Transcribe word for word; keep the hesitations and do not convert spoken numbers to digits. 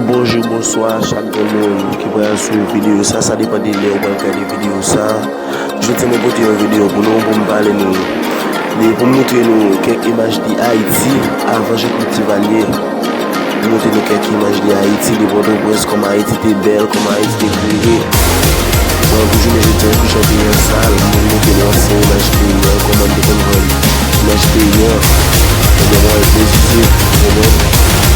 Bonjou, bonswa chak grenn moun ki pral swiv videyo sa, sa depann de lè ou pral gade videyo sa. Jodi a mwen pote yon videyo pou nou, pou m pale nou, de, pou m moutre nou kèk imaj de Ayiti avan Jean-Claude Duvalier. Moutre nou kèk imaj de Ayiti, de Pòtoprens, kòman Ayiti te bèl, kòman Ayiti te kreye. Bon, pou jounen jodi a, pou jan peyi an sal, mwen moutre nou ansyen imaj peyi an, kòman n te konn vann imaj peyi an, nan yon mwayen pozitif, ou konprann?